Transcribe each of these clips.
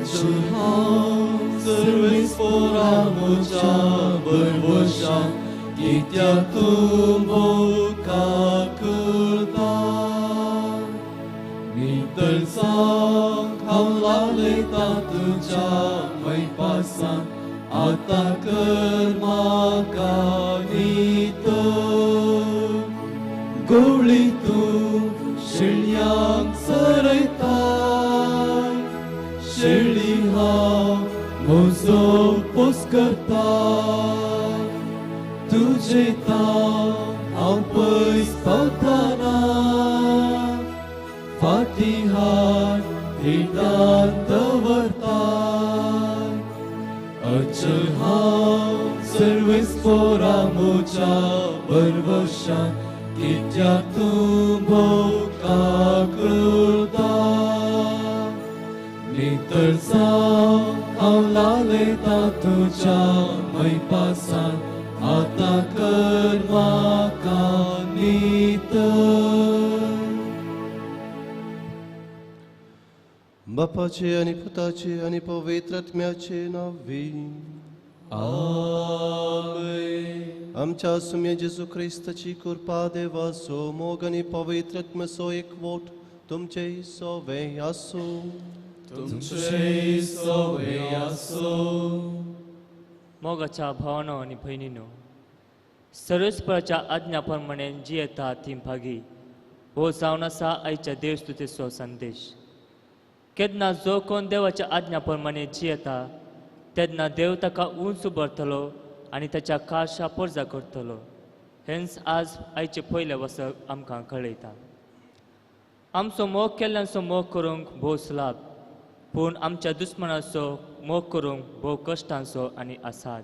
अचुहां सर्वेस्पोरा म्हज्या भरवशान कित्याक तूं भोव काकुळटा नितळसाक हांव लालयता तुज्या मैपासान आतां कर म्हाका नितळ गोवळी तूं शेळयांक चरयता शेळी हांव म्हजो पोस करता तुजे ताव हांव पयस पावतना फाटीं हात हितान दवरता अचल हांव सर्वेस्पोरा म्हज्या भरवशान कित्याक तूं भोव काकुळटा नितळसाक हांव लालयता तुज्या मैपासान आतां कर म्हाका नितळ. बापाचे आनी पुताचे आनी पवित्र आत्म्याचे नांवी आमेन. आमच्या सुम्या जेजू क्रिस्ताची कृपा देवाचो मोग आनी पवित्र आत्म्याचो एकवट तुमचे सवे आसूं. तुमचे सवे आसूं. मोगाच्या भावानो आनी भयणीनो, सर्वेस्पराच्या आज्ञा प्रमाणे जियेता ती भागी हो जावन आसा आयच्या देवस्तुतेचो संदेश. केन्ना जो कोण देवाच्या आज्ञा प्रमाणे जियेता तेन्ना देव ताका उंच उबारतलो आनी ताच्या काळशा पोरजा करतलो. हेंच आज आयचे पयले वसक आमकां कळयता. आमचो मोग केल्ल्यांचो मोग करूंक भोव सुलाभ, पूण आमच्या दुस्मनाचो मोग करूंक भोव कश्टांचो आनी आसात.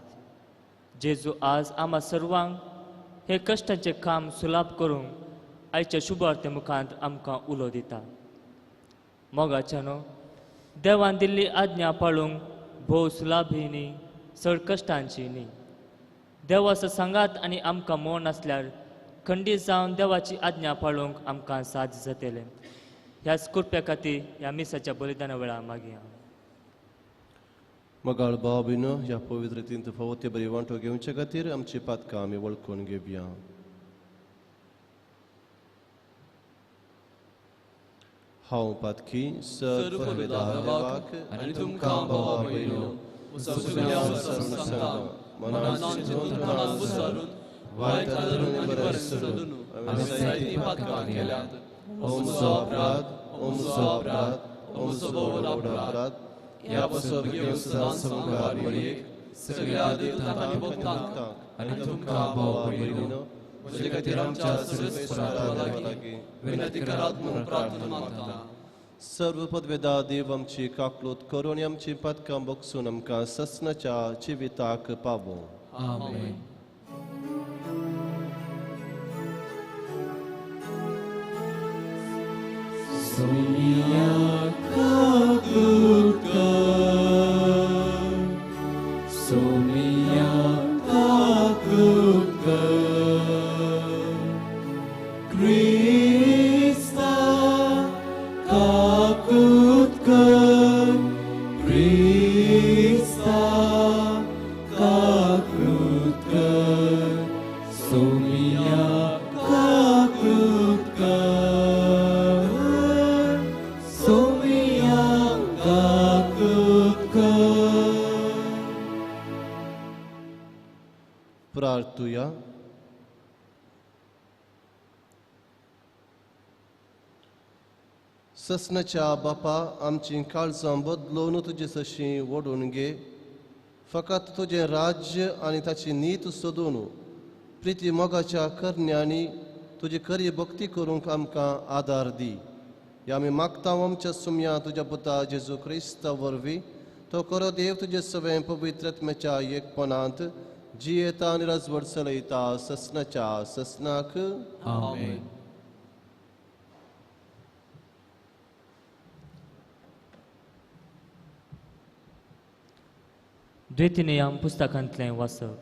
जेजू आज आमा सर्वांक हे कश्टांचें काम सुलाभ करूंक आयच्या शुभार्थे मुखांत आमकां उलो दिता. मोगाच्यानो, देवान दिल्ली आज्ञा पाळूंक भोव सुलाभ ही न्ही, चड कश्टांची न्ही. देवाचो सांगात आनी आमकां मोग नासल्यार खंडीत जावन देवाची आज्ञा पाळूंक आमकां साध्य जातलें. ह्याच कृपे खातीर ह्या मिसाच्या बलिदाना वेळार मागया. मगाळ भाव भयणो, ह्या पवित्र रितींत फावो ते बरी वांटो घेवचे खातीर आमची पातकां आमी वळखून घेवया. हांव पातकी सर्व देवाक आनी तुमकां भावा भयणो मनान चिंतून मनान विचारून वायट धरून आनी बरें सोदून हांवें जायतीं पातकां केल्यांत. हो म्हजो अपराध, हो म्हजो अपराध, हो म्हजो व्हड अपराध. ह्या पासत घेवन सदांच मुखार मरयेक सगळ्या देवतांक आनी भक्तांक आनी तुमकां भावा भयणीनो म्हजे खातीर आमच्या सर्वेस्परा लागीं विनंती करात म्हूण प्रार्थना मागता. सर्व पदवेदा देव आमची काकलूत करून आनी आमची पातकां बगसून आमकां ससनाच्या जिविताक पावो. आमेन. सोनिया काकूत कर, सोनिया काकूत कर, क्रिस्ता काकूत कर, क्रिस्ता काकूत कर, सोनिया काकूत कर, सोनिया काकूत कर. प्रार्थुया. ससनाच्या बापा, आमची काळजां बदलून तुजे सशीं ओडून घे. फकत तुजें राज्य आनी ताची नीत सोदून प्रिती मोगाच्या करण्यांनी तुजी खरी भक्ती करूंक आमकां आदार दी. ह्या आमी मागता आमच्या सुम्या तुज्या पुता जेजू क्रिस्ता वरवीं. तो खरो देव तुजे सवें पवित्र आत्म्याच्या एकपणांत जियेता आनी राजवट चलयता ससनाच्या ससनाक. आमेन. द्वितीनियम पुस्तकांतलें वाचप.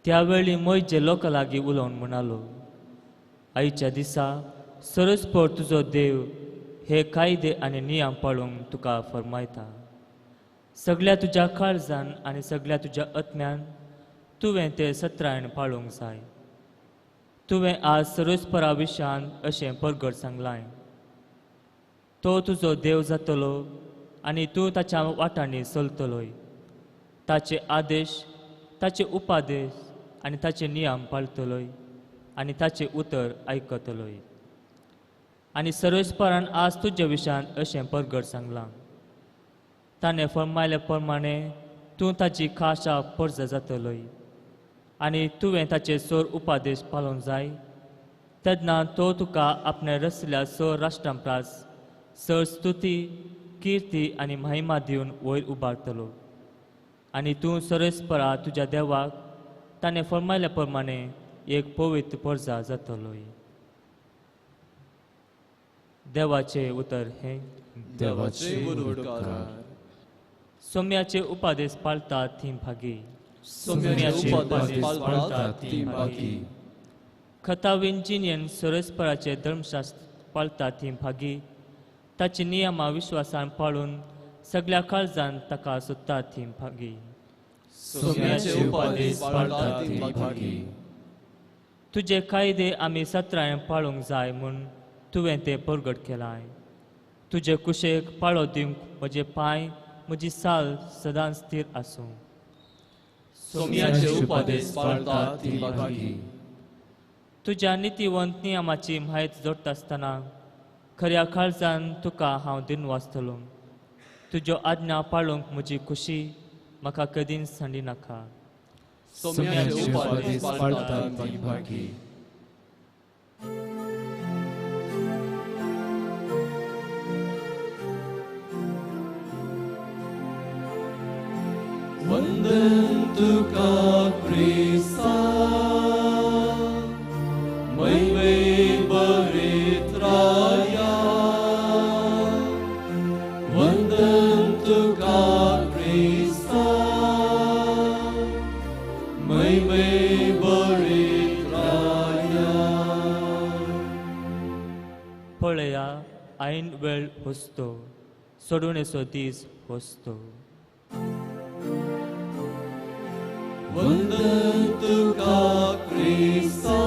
त्या वेळी मोयजे लोकां लागीं उलोवन म्हणालो, आयच्या दिसा सरस्पर तुजो देव हे कायदे आनी नियम पाळूंक तुका फर्मायता. सगळ्या तुज्या काळजान आनी सगळ्या तुज्या आत्म्यान तुवें ते सत्रायण पाळूंक जाय. तुवें आज सर्वेस्परा विशयान अशें परगट सांगलां, तो तुजो देव जातलो आनी तूं ताच्या वाटांनी चलतलोय. ताचे आदेश, ताचे उपादेश आनी ताचे नियम पाळतलोय आनी ताचें उतर आयकतलोय. आनी सर्वेस्परान आज तुज्या विशयान अशें परगट सांगलां, ताणें फर्मायल्या प्रमाणे तूं ताची खाशा पर्ज जातलोय आनी तुवें ताचे सोर उपादेश पाळूंक जाय. तेन्ना तो तुका आपणे रचल्या स राष्ट्रां प्रास सर स्तुती, किर्ती आनी महिमा दिवन वयर उबारतलो आनी तूं सर्वेस्परा तुज्या देवाक ताणें फर्मायल्या प्रमाणे एक पवित्र पर्जा जातलोय. देवाचें उतर हें. देवाचे उपकार. सोम्याचे उपादेश पाळतात ती भागी. सोम्याचे उपादेश पाळतात ती भागी. खतावीन जिणेन सर्वेस्पराचें धर्मशास्त्र पाळतात ती भागी. ताची नियमां विश्वासान पाळून सगळ्या काळजान ताका सोदतात ती भागी. सोम्याचे उपादेश पाळतात ती भागी. तुजे कायदे आमी सत्रायण पाळूंक जाय म्हूण तुवें ते परगट केलाय. तुजे कुशेक पाळो दिवंक म्हजे पांय, म्हजी साल सदांच स्थिर आसूं. सोम्याचे उपादेश पाळतात ती भागी. तुज्या नितीवंत नियमाची म्हायत जोडटा आसतना खऱ्या काळजान तुका हांव दिनवासतलो. तुज्यो आज्ञा पाळूंक म्हजी खुशी म्हाका कदीच सांडी नाका. सोम्याचे उपादेश पाळतात ती भागी. वंदन तुका क्रिस्ता, महिमे बरेत्राया. वंदन तुका क्रिस्ता, महिमे बरेत्राया. पळया ऐन वेळ होसतो, सोडूनेचो दीस होसतो. वंदन तुका क्रिस्ता,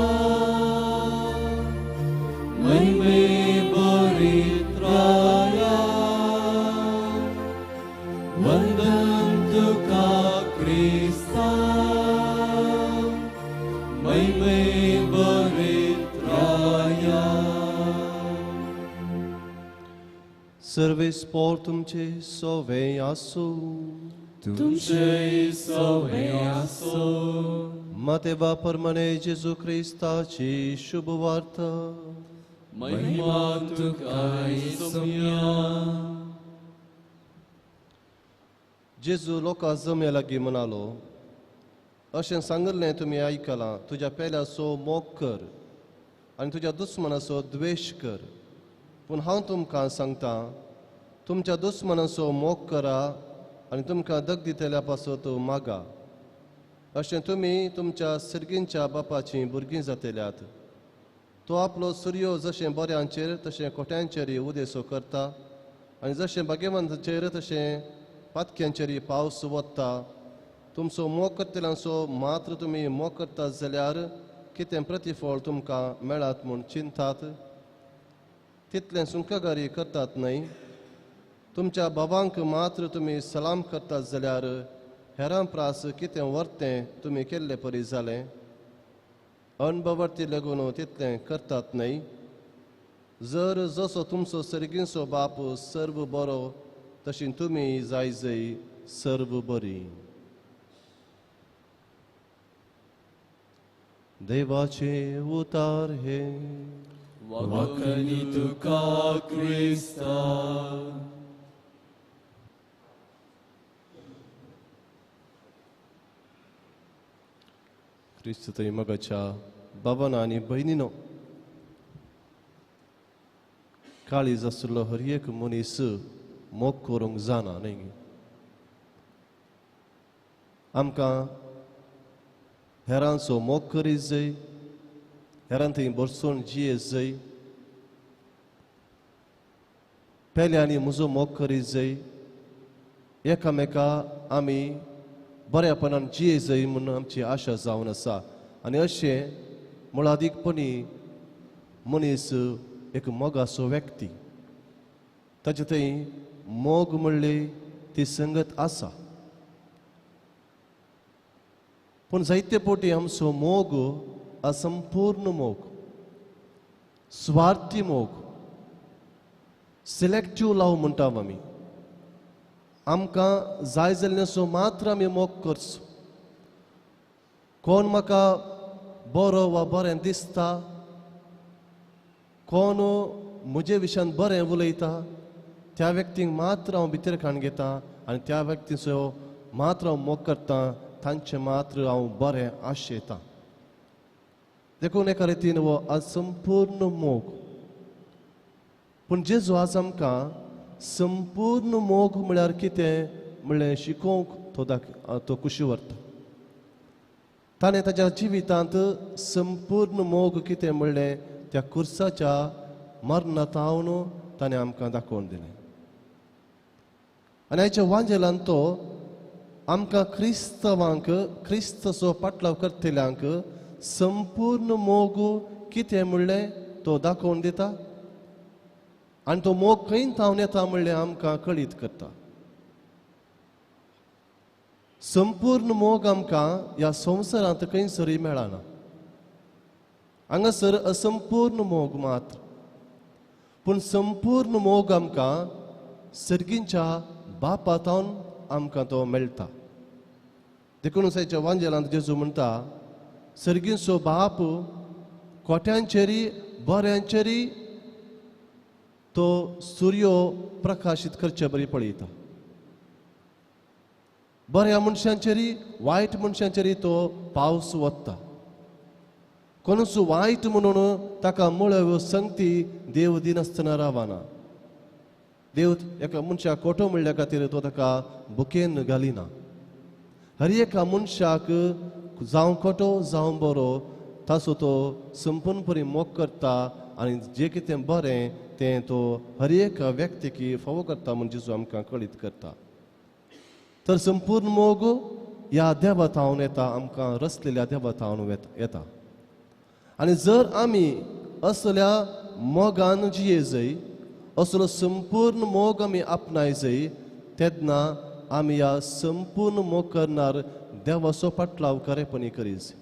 महिमे बरेत्राया. वंदन तुका क्रिस्ता, महिमे बरेत्राया. सर्वेस्पोर तुमचे सोवे आसूं. तुमचे सोवे आसूं. मातेवा परमाने जेजू क्रिस्ताची शुभ वार्ता. महिमा तुका सोम्या. जेजू लोकां जम्या लागीं म्हणालो, अशें सांगिल्लें तुमी आयकलां, तुज्या पेल्याचो मोग कर आनी तुज्या दुस्मनाचो द्वेश कर. पूण हांव तुमकां सांगता, तुमच्या दुस्मनाचो मोग करा आनी तुमकां दग दितल्या पासत मागा. अशें तुमी तुमच्या सर्गींच्या बापाचीं भुरगीं जातल्यात. तो आपलो सुर्यो जशें बऱ्यांचेर तशें खोट्यांचेर उदेसो करता आनी जशें भाग्यवंताचेर तशें पातक्यांचेर पावस वता. तुमचो मोग करतल्यांचो मात्र तुमी मोग करतात जाल्यार कितें प्रतिफळ तुमकां मेळात म्हूण चिंतात? तितलें सुंकागारी करतात न्हय? तुमच्या बाबांक मात्र तुमी सलाम करतात जाल्यार हेरां प्रास कितें वर्तें तुमी केल्ले परी जालें? अणभवर्ती लागून तितलें करतात न्हय? जर जसो तुमचो सर्गींचो बाप सर्व बरो तशी तुमी जाय जय सर्व बरी. देवाचे उतार हे. वाकणी तुका क्रिस्ता. क्रिस्त थंय मगाच्या बाबान आनी भयणीनो, काळीज आशिल्लो हर एक मनीस मोग करूंक जाणा न्हय. आमकां हेरांचो मोग करीत जाय, हेरां थंय भरसून जियेत जाय. पेल्यांनी म्हजो मोग करीत जाय, एकामेका आमी बऱ्यापणान जिये जाय म्हूण आमची आशा जावन आसा. आनी अशें मुळादीकपणी मनीस एक मोगाचो व्यक्ती, ताचे थंय मोग म्हणली ती संगत आसा. पूण जायते फावटी आमचो मोग असंपूर्ण मोग, स्वार्थी मोग, सिलेक्टीव लव म्हणटा आमी. आमकां जाय जाल्ल्याचो मात्र आमी मोग करचो. कोण म्हाका बरो वा बरें दिसता, कोण म्हजे विशयान बरें उलयता, त्या व्यक्तींक मात्र हांव भितर काण घेता आनी त्या व्यक्तीचो मात्र हांव मोग करता, तांचें मात्र हांव बरें आशेता. देखून एका रितीन हो असंपूर्ण मोग. पूण जेजू आज आमकां संपूर्ण मोग म्हळ्यार कितें म्हणलें शिकोवंक तो कुशी व्हरता. ताणें ताच्या जिवितांत संपूर्ण मोग कितें म्हणलें त्या कुर्साच्या मरणांत ताणें आमकां दाखोवन दिलें. आनी आयच्या वांजेलान तो आमकां क्रिस्तांवांक, क्रिस्ताचो पाटलाव करतल्यांक संपूर्ण मोग कितें म्हणलें तो दाखोवन दिता आनी तो मोग खंय थावन येता म्हणलें आमकां कळीत करता. संपूर्ण मोग आमकां ह्या संवसारांत खंयसरूय मेळना, हांगासर असंपूर्ण मोग मात्र. पूण संपूर्ण मोग आमकां सर्गींच्या बापा थावन आमकां तो मेळटा. देखून आयच्या वांजेलांत जेजू म्हणटा, सर्गींचो बाप कोट्यांचेरी बऱ्यांचेरी तो सुर्यो प्रकाशीत करचे बरी पळयता. बऱ्या मनशांचेरी वायट मनशांचेरी तो पावस वता. कोणूच वायट म्हणून ताका मुळाव्यो संगती देव दिनासतना रावना. देव एका मनशाक खोटो म्हणल्या खातीर तो ताका बुकेन घालिना. हर एका मनशाक जावं खोटो जावं बरो ताचो तो संपूर्णपणी मोग करता आनी जें कितें बरें तें तो हर एका व्यक्तीक फावो करता म्हूण जेजू आमकां कळीत करता. तर संपूर्ण मोग ह्या देवा थावन येता, आमकां रचलेल्या देवा थावन येता. आनी जर आमी असल्या मोगान जिये जाय, असलो संपूर्ण मोग आमी आपणाय जाय, तेन्ना आमी ह्या संपूर्ण मोग करणार देवाचो पाटलाव खरेपणी करीत.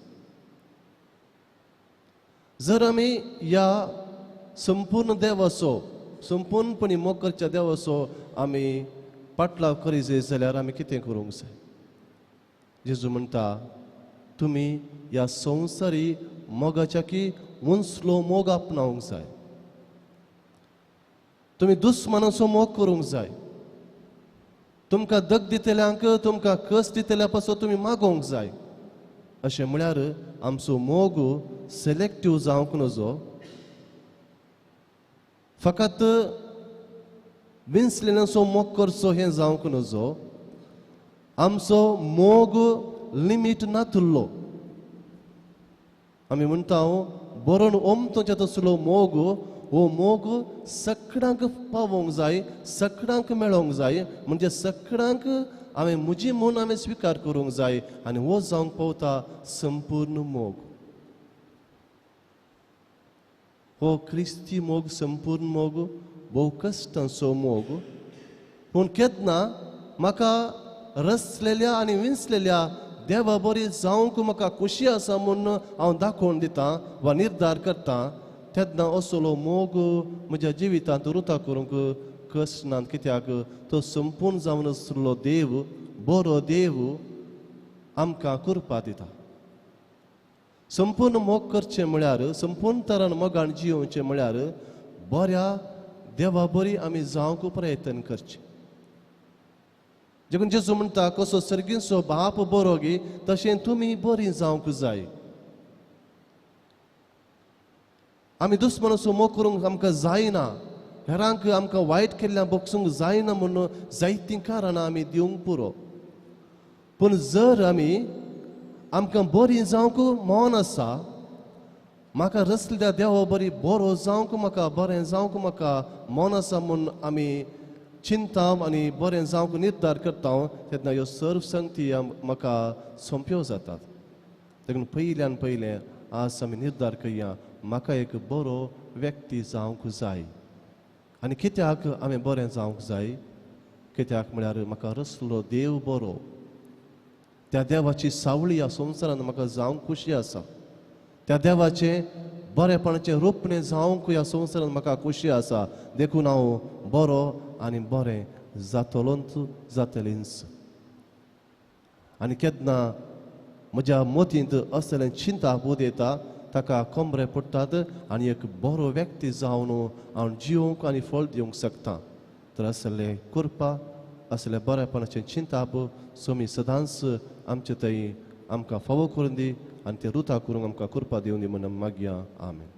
जर आमी ह्या संपूर्ण देवाचो, संपूर्णपणी मोग करच्या देवाचो आमी पाटलाव करीत जाय जाल्यार आमी कितें करूंक जाय? जेजू म्हणटा, तुमी ह्या संवसारी मोगाच्या की उंचलो मोग आपणावंक जाय. तुमी दुस्मानाचो मोग करूंक जाय. तुमकां दग दितल्यांक, तुमकां कस दितल्या पासून तुमी मागोवंक जाय. अशें म्हळ्यार आमचो मोग सिलेक्टीव जावंक नजो, फकत विंचलेल्यांचो मोग करचो हें जावंक नजो. आमचो मोग लिमीट नातुल्लो. आमी म्हणटा बरोवन ओमतोच्या तसलो मोग, हो मोग सगळ्यांक पावोवंक जाय, सगळ्यांक मेळोवंक जाय, म्हणजे सगळ्यांक हांवें म्हजी म्हूण हांवें स्विकार करूंक जाय. आनी हो जावंक पावता संपूर्ण मोग. हो क्रिस्ती मोग, संपूर्ण मोग, भोव कश्टांचो मोग. पूण केन्ना म्हाका रचलेल्या आनी विंचलेल्या देवा बरी जावंक म्हाका खोशी आसा म्हूण हांव दाखोवन दितां वा निर्धार करता, तेन्ना असलो मोग म्हज्या जिवितांत रुता करूंक कश्ट ना. कित्याक तो संपूर्ण जावन आसलो देव, बरो देव आमकां कृपा दिता. संपूर्ण मोग करचें म्हळ्यार, संपूर्ण तरान मोगान जियोवचें म्हळ्यार बऱ्या देवा बरी आमी जावंक प्रयत्न करचें. देखून जेजू म्हणटा, कसो सर्गींचो बाप बरो गी तशें तुमी बरी जावंक जाय. आमी दुस्मानाचो मोग करूंक आमकां जायना, हेरांक आमकां वायट केल्ल्यान भोगसूंक जायना म्हणून जायतीं कारणां आमी दिवंक पुरो. पूण जर आमी आमकां बरी जावंक मन आसा, म्हाका रसल्या देवा बरी बरो जावंक म्हाका बरें जावंक म्हाका मन आसा म्हूण आमी चिंता आनी बरें जावंक निर्धार करता तेन्ना ह्यो सर्व संगती म्हाका सोंप्यो जातात. देखून पयल्यान पयलें आज आमी निर्धार करया म्हाका एक बरो व्यक्ती जावंक जाय. आनी कित्याक आमी बरें जावंक जाय? कित्याक म्हळ्यार म्हाका रसलो देव बरो, त्या देवाची सावळी ह्या संवसारान म्हाका जावंक खुशी आसा, त्या देवाचें बरेपणाचें रुपणें जावंक ह्या संवसारान म्हाका खुशी आसा, देखून हांव बरो आनी बरें जातलोंच जातलेंच. आनी केन्ना म्हज्या मतींत असलें चिंता उदेता ताका कमरे पडटात आनी एक बरो व्यक्ती जावन हांव जिवंक आनी फळ दिवंक शकता. तर असले करपा असले बरेपणाचें चिंताप स्वामी सदांच आमचे थंय आमकां फावो करून दी आनी ते रुता करूंक आमकां कृपा दिवन दी म्हूण मागया. आमेन.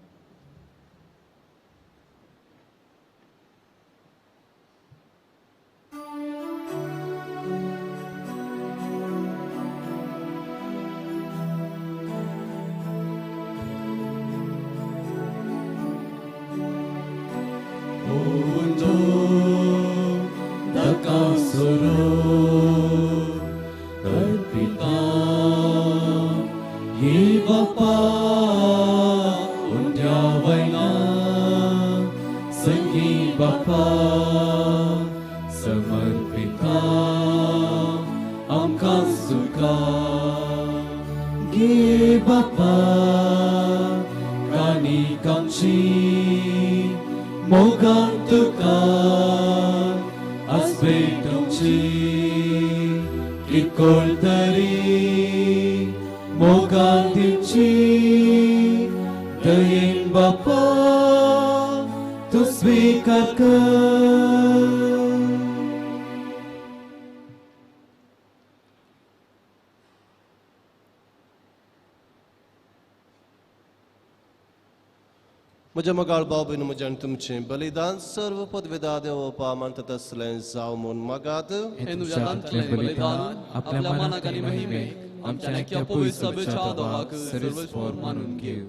म्हज्या मोगाळ भाव भयण म्हजें आनी तुमचें बलिदान सर्व पदवेदा देवोपा मानता तसलें जावं म्हूण मागात. बलिदान आपल्या मनाक आनी महिमेक आमच्या एक्या पवित्र सभेच्या दोगाक सर्वेस्पर मानून घेव.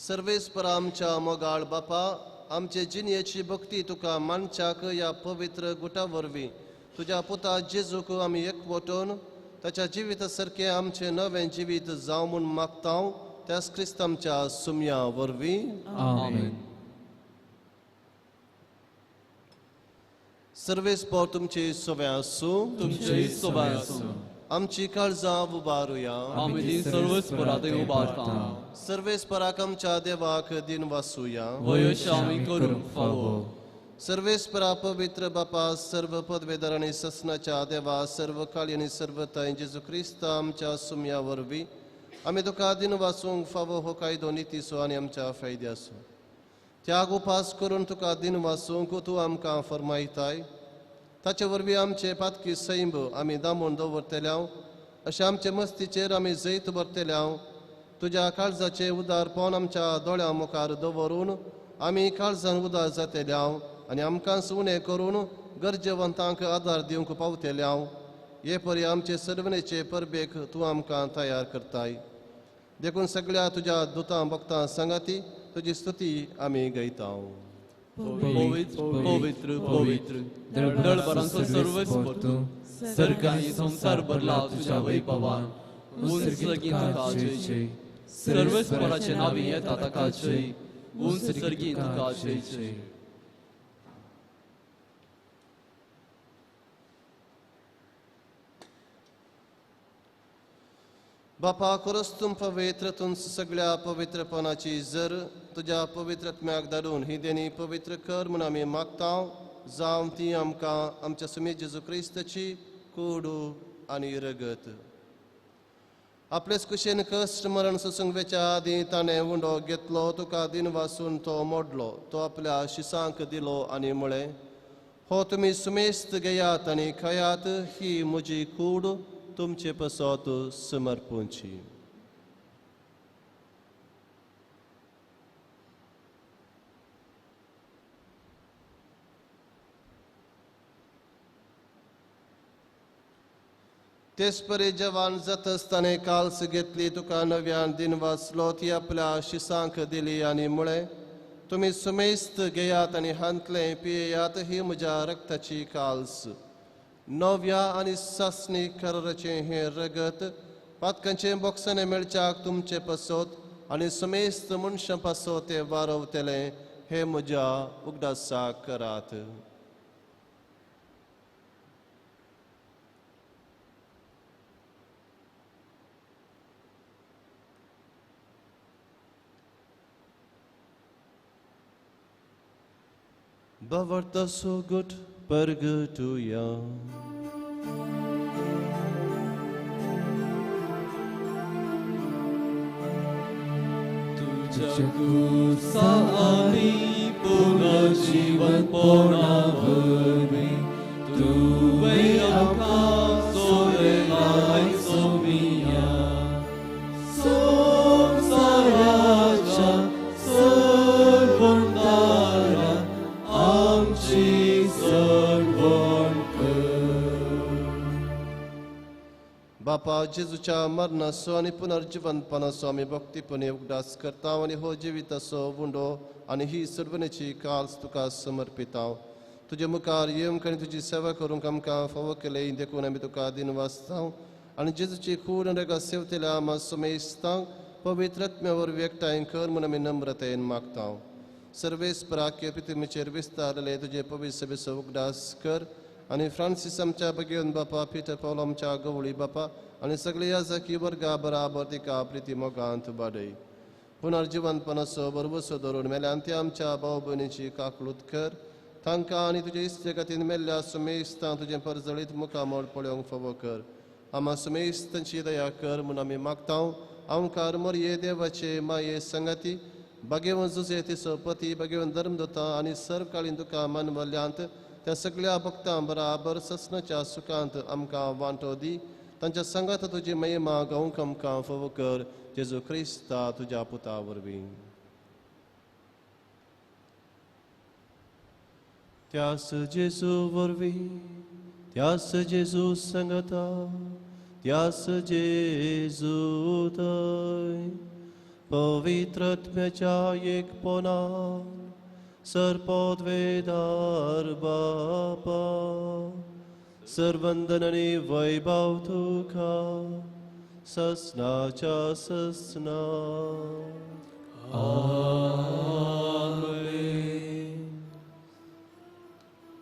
सर्वेस्पर आमच्या मोगाळ बापा, आमचे जिणयेची भक्ती तुका मानच्याक ह्या पवित्र गुटा वरवीं तुज्या पुता जेजूक आमी एकवटून ताच्या जिविता सारकें आमचें नवें जिवीत जावं म्हूण मागता त्यास क्रिस्त आमच्या सुम्या वरवीं. आमेन. सर्वेस्पर तुमची सोवे आसूं. तुमची सोवे आसूं. आमची काळजां उबारुया. आमी ती सर्वेस्पराक उबारता. सर्वेस्पराक आमच्या देवाक दिन वासूया. वयश आमी करूंक फावो. सर्वेस्परा पवित्र बापा, सर्व पदवेदार आनी ससनाच्या देवा, सर्व काळी आनी सर्व थंय जेजू क्रिस्त आमच्या सुम्या वरवीं आमी तुका दिन वासूंक फावो हो कायदो नितीचो आनी आमच्या फायद्याचो त्याग उपास करून तुका दिन वासूंक तूं आमकां फरमायताय. ताचे वरवीं आमचे पातकी सैंब आमी दामून दवरतल्याव अशें आमचे मस्तीचेर आमी जैत भरतल्याव. तुज्या काळजाचें उदारपण आमच्या दोळ्यां मुखार दवरून आमी काळजान उदार जातल्याव आनी आमकां उणें करून गरजेवंतांक आदार दिवंक पावतल्याव. हे परी आमचे सर्वनेचे परबेक तूं आमकां तयार करताय. देखून सगळ्या तुज्या दुतां भक्तां सांगाती तुजी स्तुती आमी गायता. पवित्र पवित्र पवित्र दळभरांचो सर्वेस्पर तूं, सर्ग आनी संवसार भरला तुज्या वैभवान. उंच सर्गीं तुका जय जय, सर्वेस्पराचे नांवी येता ताका जय, उंच सर्गीं तुका जय जय. बापा कोरस तूं पवित्र तूं सगळ्या पवित्रपणाची जर तुज्या पवित्रत्म्याक धाडून ही देणी पवित्र कर म्हूण आमी मागता. जावं ती आमकां आमच्या सुमी जेजू क्रिस्ताची कूड आनी रगत. आपलेच कुशेन कश्ट मरण सोसूंक वेच्या आदीं ताणें उंडो घेतलो, तुका दिन वासून तो मोडलो, तो आपल्या शिसांक दिलो आनी म्हळें, हो तुमी सुमेस्त घेयात आनी खायात, ही म्हजी कूड तुमचे पसत समर्पूंची. तेचपरी जवान जातच ताणें काल्स घेतली, तुका नव्यान दिन वाचलो, ती आपल्या शिसांक दिली आनी म्हळें, तुमी सुमेस्त घेयात आनी हांतलें पियेयात, ही म्हज्या रक्ताची काल्स. नव्या आनी सासणी कराराचें हें रगत पातकांचें बोक्साणें मेळच्याक तुमचे पासत आनी सुमेस्त मनशां पासत तें वारवतलें, हें म्हज्या उगडासाक करात. Bavarta sugut pergatuya. तुझ्या कुर्सानी पुनर्जीवन पोणावरवी तुवें आमकां सोडलाय सोमिया. संवसाराच्या सर्वंदारा आमची सर्वण कर. बापा, जेजूच्या मरणाचो आनी पुनर्जिवनपणाचो आमी भक्तीपणे उगडास करता आनी हो जिविताचो उंडो आनी ही सर्वणेची काल्स तुका समर्पिता. तुजे मुखार येवंक आनी तुजी सेवा करूंक आमकां फावो केलें देखून आमी तुका दिनवासता आनी जेजूची कूड आनी रगत सेवतल्या आमा सुमेस्तांक पवित्र आत्म्या वरवीं एकठांय कर म्हूण आमी नम्रतायेन मागता. सर्वेस्पराके पितुमीचेर विस्तारले तुजे पवित्र सभेचो उगडास कर आनी फ्रांसीस आमच्या भगेवन बापा, पीटर पावल आमच्या गवळी बापा आनी सगळे याजकी वर्गा बराबर तिका प्रिती मोगांत बाडय. पुनर्जिवनपणाचो बरवसो धरून मेल्यान ते आमच्या भाव भयणीची काकलूत कर, तांकां आनी तुजे इश्टे मेल्ल्या सुमेस्तां तुजें परजळीत मुखामळ पळोवंक फावो कर. आमा सुमेस्तांची दया कर म्हूण आमी मागता. आमकार मोरये देवाचे माये संगाती बागेवन जुजे तिचो पती, बागेवन धर्मदूता आनी सर्वकाळीन तुका मानवल्यांत त्या सगळ्या भक्तां बराबर ससनाच्या सुखांत आमकां वांटो दी. तांच्या संगात तुजी महिमा गावंक आमकां फावो कर, जेजू क्रिस्ता तुज्या पुता वरवीं. त्यास जेजू वरवीं, त्यास जेजू संगता, त्यास जेजू थंय पवित्र आत्म्याच्या एकपणान सर्पद्वेदार बापा, सर्वंदन आनी वैभव तुका ससनाच्या ससना. आमेन.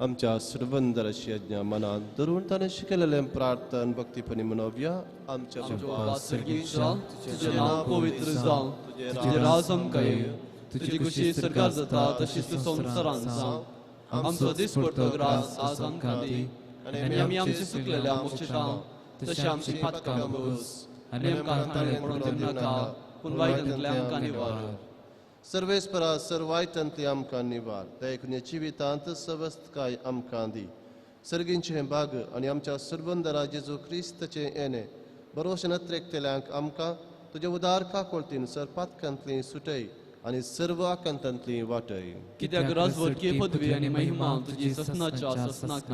आमच्या सर्वंदराची आज्ञा मनात धरून ताणें शिकयलेलें प्रार्थन भक्तीपणी मनोवया. आमच्या बापा सर्गीच्या, तुजें नांव पवित्र जावं, तुजें राज आमकां येवं, तुजी खुशी सरकार जाता तशीच संवसारांत जावं. आमचो दिसपडतो ग्रास आज आमकां दी आनी आमी आमचे चुकलेल्या मोक्षता तशें आमची पातकां भोगस आनी आमकां ताणें पडून दिवनाका, पूण वायटांतले आमकां निवार. सर्वेस्परा सर्व वायटांतली आमकां निवार. देखून जिवितांत सवस्तकाय आमकां दी. सर्गींचें भाग आनी आमच्या सर्वंदरा जेजू क्रिस्ताचें येणें बरोवशें नत्रेकतल्यांक आमकां तुजे उदार काकोळतीन सर पातकांतली सुटय आनी सर्व आकांतांतली वाटय. कित्याक राजवटकी पदवी आनी महिमा तुजी ससनाच्या ससनाक.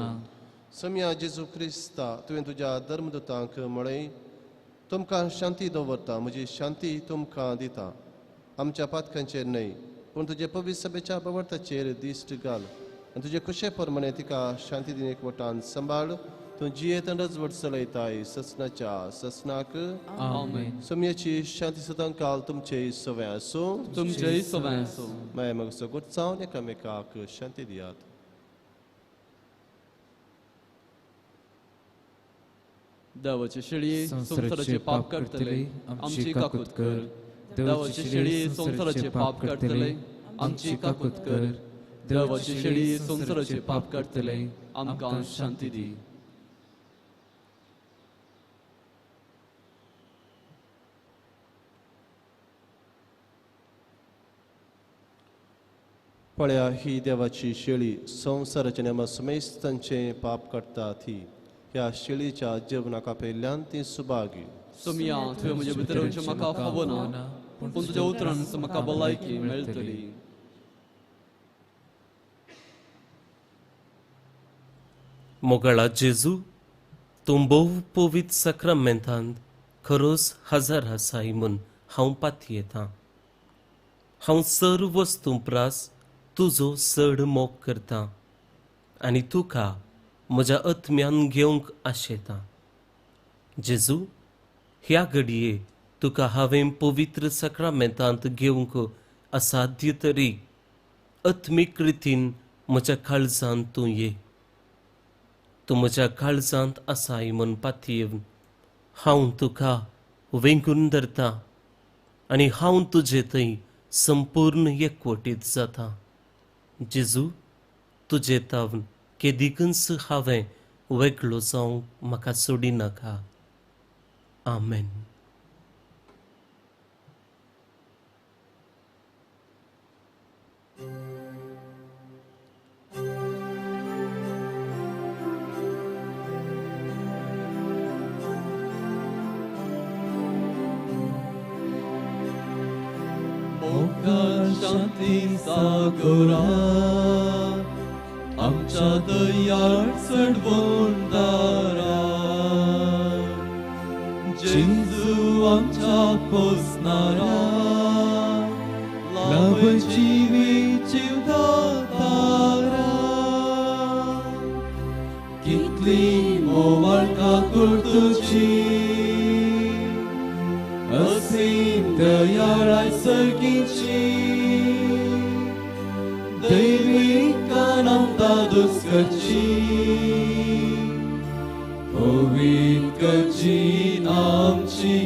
सम्या जेजू क्रिस्ता, तुवें तुज्या धर्मदूतांक म्हळें, तुमकां शांती दवरता, म्हजी शांती तुमकां दिता. आमच्या पातकांचेर न्हय पूण तुजे पवित्र सभेच्या बवर्थाचेर दिश्ट घाल आनी तुजे खुशे प्रमाणे तिका शांती दिन एकवटान सांबाळ. तूं जियेत आनी रजवट चलयताय ससनाच्या ससनाक. आमेन. सम्याची शांती सदां काल तुमचे सवंय आसूं. तुमचेय सवंय आसूं. माया मग सगोट जावन एकामेकाक शांती दियात. देवाचे शेळी संवसाराचे पाप काडटले आमची काकूत कर. देवाची शेळी संवसाराचे पाप काडटले आमची काकूत कर. देवाची शेळी संवसाराचे पाप काडटले आमकां शांती दी. पळया ही देवाची शेळी संवसाराच्या नेमा समेस्तांचें पाप काडटा ती. ह्या शेळीच्या जेवणाक आपयल्ल्यान ती सुभागी. सोमिया, तुवें म्हजे भितर येवचें म्हाका फावो ना, पूण तुज्या उतरान म्हाका भलायकी मेळटली. मोगाळा जेजू, तूं भोव पवित्र साक्रामेंतांत खरोच हजर आसाय म्हूण हांव पातयेतां. हांव सर्व वस्तूं प्रास तुजो चड मोग करतां आनी तुका म्हज्या आत्म्यान घेवंक आशेतां. जेजू, ह्या घडये तुका हांवें पवित्र साक्रामेंतांत घेवंक असाध्य तरी आत्मीक रितीन म्हज्या काळजांत तूं ये. तूं म्हज्या काळजांत आसाय म्हूण पातयेवन हांव तुका वेंगून धरतां आनी हांव तुजे थंय संपूर्ण एकवटीत जाता. जेजू, तुजे तावन केदीकच हांवें वेगळो जावंक म्हाका सोडिनाका. आमेन. शांती सागरा आमच्या दयाळ चडवून दारा, जेजू आमच्या पोसणारा, लाभ जिवी जिवदातारा. कितली मोवाळ काकूळ तुजी, असीम दयाळाय सर्गीची, दैवीक आनंदा दुस्कची, पवित्र करची आमची.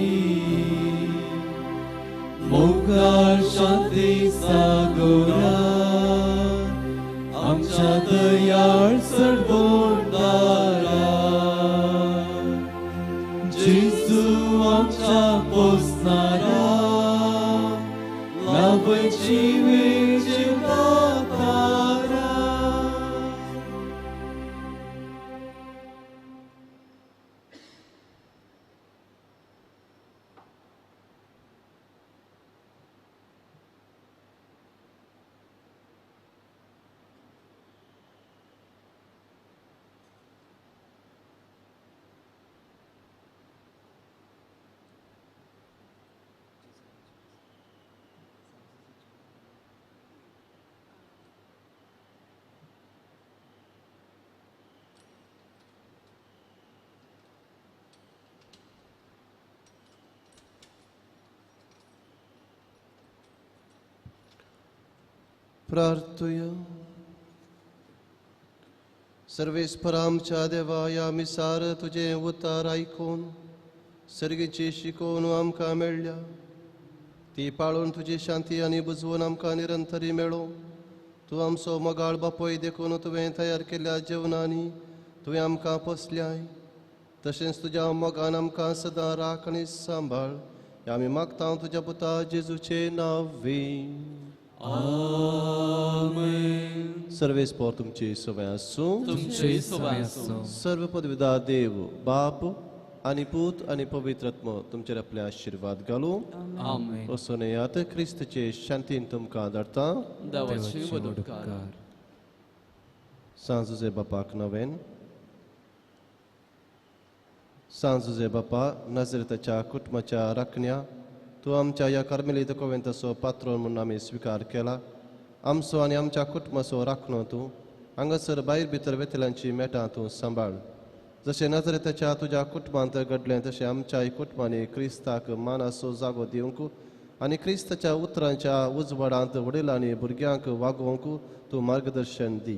मोगाळ शांती सागरा आमच्या दयाळ चडवून दारा, जेजू आमच्या पोसणारा, लाभ जिवी जिवदातारा. प्रार्थुया. सर्वेस्पर आमच्या देवा, ह्या मिसार तुजें उतार आयकून सर्गीची शिकोवन आमकां मेळ्ळ्या ती पाळून तुजी शांती आनी बुजवून आमकां निरंतरी मेळो. तूं आमचो मोगाळ बापूय देखून तुवें तयार केल्ल्या जेवणांनी तुवें आमकां पोसल्याय, तशेंच तुज्या मोगान आमकां सदां राख आनी सांबाळ. ह्या आमी मागता तुज्या पुता जेजूचें नांव. आमेन. सर्वेस्पर तुमची सवय आसूं. तुमची सवय आसूं. सर्व पदवीदा देव बाप आनी पूत आनी पवित्र आत्मो तुमचेर आपले आशिर्वाद घालूं. आमेन. वचून येयात, क्रिस्तचे शांतीन तुमकां धाडटा. देवाचे उपकार. सांत जुझे बापाक नवेन. सांत जुझे बापा, नजरेताच्या कुटुंबाच्या राखण्या, तूं आमच्या ह्या कार्मेलीत कोवेंताचो पात्रोन म्हूण आमी स्विकार केला. आमचो आनी आमच्या कुटुंबाचो राखणो तूं, हांगासर भायर भितर वेतल्यांची मेटां तूं सांबाळ. जशें नजरेताच्या तुज्या कुटुंबांत घडलें तशें आमच्याय कुटुंबांनी क्रिस्ताक मानाचो जागो दिवंक आनी क्रिस्ताच्या उतरांच्या उजवाडांत वडिलांनी भुरग्यांक वागोवंक तूं मार्गदर्शन दी.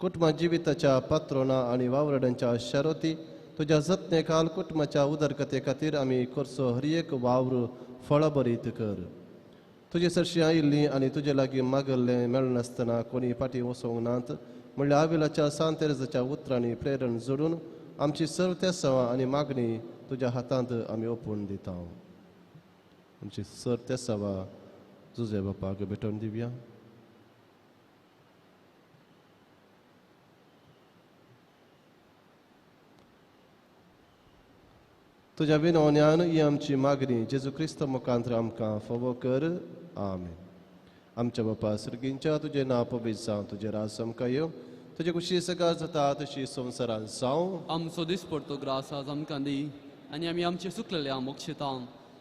कुटुंबा जिविताच्या पात्रोना आनी वावराड्यांच्या शरोती तुज्या जतने खाल कुटुंबाच्या उदरगते खातीर आमी करचो हर एक वावर फळभरीत कर. तुजे सरशी आयिल्ली आनी तुजे लागीं मागल्लें मेळनासतना कोणी फाटीं वचोंक नात म्हणल्यार आविलाच्या सांत तेरेजाच्या उतरांनी प्रेरण जोडून आमची सर्व तेसांवां आनी मागणी तुज्या हातांत आमी ओपून दिता. आमची सर तेसांवां जुझे बापाक भेटोवन दिवया. तुज्या विनवण्यान ही आमची मागणी जेजू क्रिस्त मुखांतर आमकां फावो कर. आमेन. आमच्या बापा सर्गींच्या, तुजें नांव पवित्र जावं, तुजें राज आमकां येवं, तुजे कुशी सगळं जाता तशी संवसारान जावं. आमचो दिसपडतो ग्रास आज आमकां दी आनी आमी आमचे सुकलेले मोक्षिता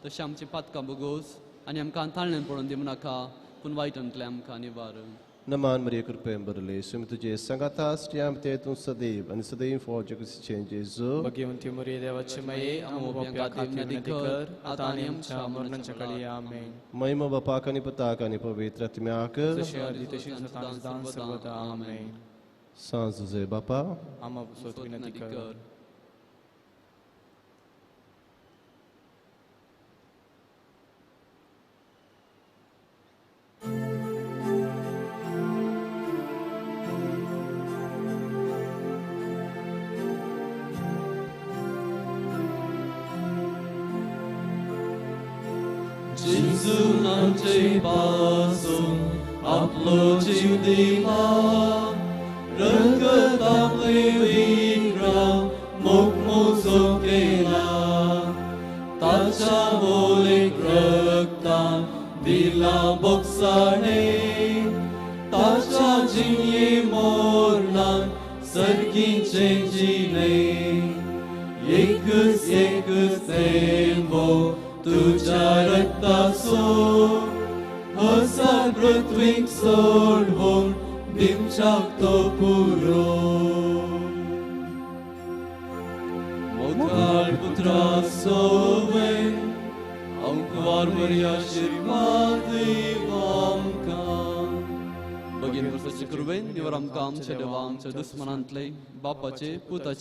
तशें आमचे पातकां बोगोस आनी आमकां ताळण्यान पडून दिवं नाका पूण वायटांतलें आमकां निवार. नमान मरिये कृपेन भरले स्वामी तुजे सांगाता स्त्रियां ते तूं सदैव आनी सदैव फळ जगतीचें जेजू. भगिवंती मरिये देवाची माये आमकां पाप्यां खातीर विनंती कर आतां आनी आमच्या मरणाच्या काळी. आमेन. महिमा बापाक आनी पुताक आनी पवित्र आत्म्याक जशें आदी तशीच आतां आनी सदां सर्वदा. आमेन. सांज तुजे बापा आमकां पासत विनंती कर. जेजून आमचे पासून आपलो जीव दिला रगत आपले विक्राम मोगमोजो केला ताच्या मोलेक रक्तान दिला बोगसाणे ताच्या जिणे मोरणान सर्गीचे जिणे एकच एकच थेंबो तुझ्या रक्ताचो हसा पृथ्वीक सोडवून दिवच्याक तो पुरो. मोगाळ पुत्रा सोवे आमकां बरी आशिर्वाद दिव आमकां. भगिनी वर्साचे कृपेन निवर आमकां आमच्या देवा आमच्या दुस्मनांतले बापाचे पुताचे